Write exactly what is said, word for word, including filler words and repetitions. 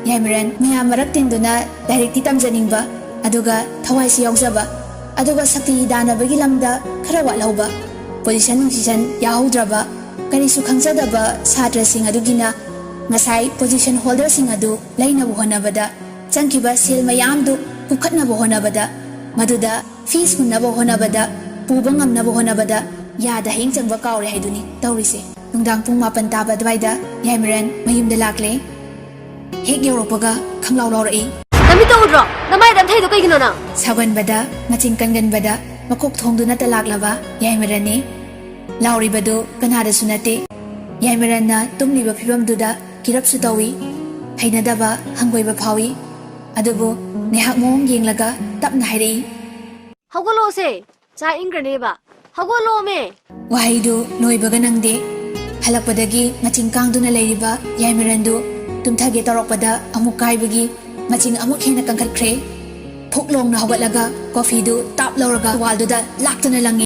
ꯌꯥꯏꯃꯔꯟ ꯃꯌꯥꯝ ꯃꯔꯛ ꯇꯤꯟꯗꯨꯅ ꯂꯥꯏꯔꯤꯛꯇꯤ ꯇꯝꯖꯅꯤꯡꯕ, ꯑꯗꯨꯒ ꯊꯋꯥꯏꯁꯨ ꯌꯥꯎꯖꯕ, ꯑꯗꯨꯒ ꯁꯛꯇꯤ ꯗꯥꯟꯅꯕꯒꯤ ꯂꯝꯗ ꯈꯔ ꯋꯥꯠꯍꯧꯕ, ꯄꯣꯖꯤꯁꯟ ꯅꯨꯡꯁꯤꯁꯟ ꯌꯥꯎꯍꯧꯗ꯭ꯔꯕ, ꯀꯔꯤꯁꯨ ꯈꯪꯖꯗꯕ ꯁꯥꯇ꯭ꯔꯁꯤꯡ ꯑꯗꯨꯒꯤꯅ ꯉꯁꯥꯏ ꯄꯣꯖꯤꯁꯟ ꯍꯣꯜꯗꯔꯁꯤꯡ ꯑꯗꯨ ꯂꯩꯅꯕ ꯍꯣꯠꯅꯕꯗ ꯆꯪꯈꯤꯕ ꯁꯦꯜ ꯃꯌꯥꯝꯗꯨ ꯄꯨꯈꯠꯅꯕ ꯍꯣꯠꯅꯕꯗ ꯃꯗꯨꯗ ꯐꯤꯁ ꯍꯨꯟꯅꯕ ꯍꯣꯠꯅꯕꯗ, ꯄꯨꯕ ꯉꯝꯅꯕ ꯍꯣꯠꯅꯕꯗ ꯌꯥꯗ ꯍꯌꯦꯡ ꯆꯪꯕ ꯀꯥꯎꯔꯦ ꯍꯥꯏꯗꯨꯅꯤ ꯇꯧꯔꯤꯁꯦ꯫ ꯅꯨꯡꯗꯥꯡ ꯄꯨꯡ ꯃꯥꯄꯟ ꯇꯥꯕ ꯑꯗꯨꯋꯥꯏꯗ ꯌꯥꯏꯃꯔꯟ ꯃꯌꯨꯝꯗ ꯂꯥꯛꯂꯦ꯫ ꯍꯦꯛ ꯌꯧꯔꯛꯄꯒ ꯈꯪꯂꯥꯎ ꯂꯥꯎꯔꯛꯏ꯫ ꯅꯃꯤꯠꯇ ꯎꯗ꯭ꯔꯣ? ꯅꯃꯥꯏꯗ ꯑꯝꯊꯩꯗꯣ ꯀꯩꯒꯤꯅꯣ ꯅꯪ? ꯁꯥꯎꯒꯟꯕꯗ, ꯃꯆꯤꯟ ꯀꯟꯒꯟꯕꯗ ꯃꯀꯣꯛ ꯊꯣꯡꯗꯨꯅꯇ ꯂꯥꯛꯂꯕ ꯌꯥꯏꯃꯔꯟꯅꯤ꯫ ꯂꯥꯎꯔꯤꯕꯗꯨ ꯀꯅꯥꯗꯁꯨ ꯅꯠꯇꯦ꯫ ꯌꯥꯏꯃꯔꯟꯅ ꯇꯨꯝꯂꯤꯕ ꯐꯤꯕꯝꯗꯨꯗ ꯀꯤꯔꯞꯁꯨ ꯇꯧꯏ, ꯍꯩꯅꯗꯕ, ꯍꯪꯒꯣꯏꯕ ꯐꯥꯎꯏ꯫ ꯑꯗꯨꯕꯨ ꯉꯥꯏꯍꯥꯛ ꯃꯑꯣꯡ ꯌꯦꯡꯂꯒ ꯇꯞꯅ ꯍꯥꯏꯔꯛꯏ꯫ ꯍꯧꯒꯠꯂꯣꯁꯦ, ꯆꯥ ꯏꯪꯈ꯭ꯔꯅꯦꯕ꯫ ꯍꯧꯒꯠꯂꯣꯃꯦ꯫ ꯋꯥꯍꯩꯗꯨ ꯂꯣꯏꯕꯒ ꯅꯪꯗꯦ꯫ ꯍꯜꯂꯛꯄꯗꯒꯤ ꯃꯆꯤꯡ ꯀꯥꯡꯗꯨꯅ ꯂꯩꯔꯤꯕ ꯌꯥꯏꯃꯔꯟꯗꯨ ꯇꯨꯝꯊꯒꯦ ꯇꯧꯔꯛꯄꯗ ꯑꯃꯨꯛ ꯀꯥꯏꯕꯒꯤ ꯃꯆꯤꯡ ꯑꯃꯨꯛ ꯍꯦꯟꯅ ꯀꯟꯈꯠꯈ꯭ꯔꯦ꯫ ꯐꯨꯛ ꯂꯣꯡꯅ ꯍꯧꯒꯠꯂꯒ ꯀꯣꯐꯤꯗꯨ ꯇꯥꯞ ꯂꯧꯔꯒ ꯋꯥꯜꯗꯨꯗ ꯂꯥꯛꯇꯨꯅ ꯂꯪꯉꯤ꯫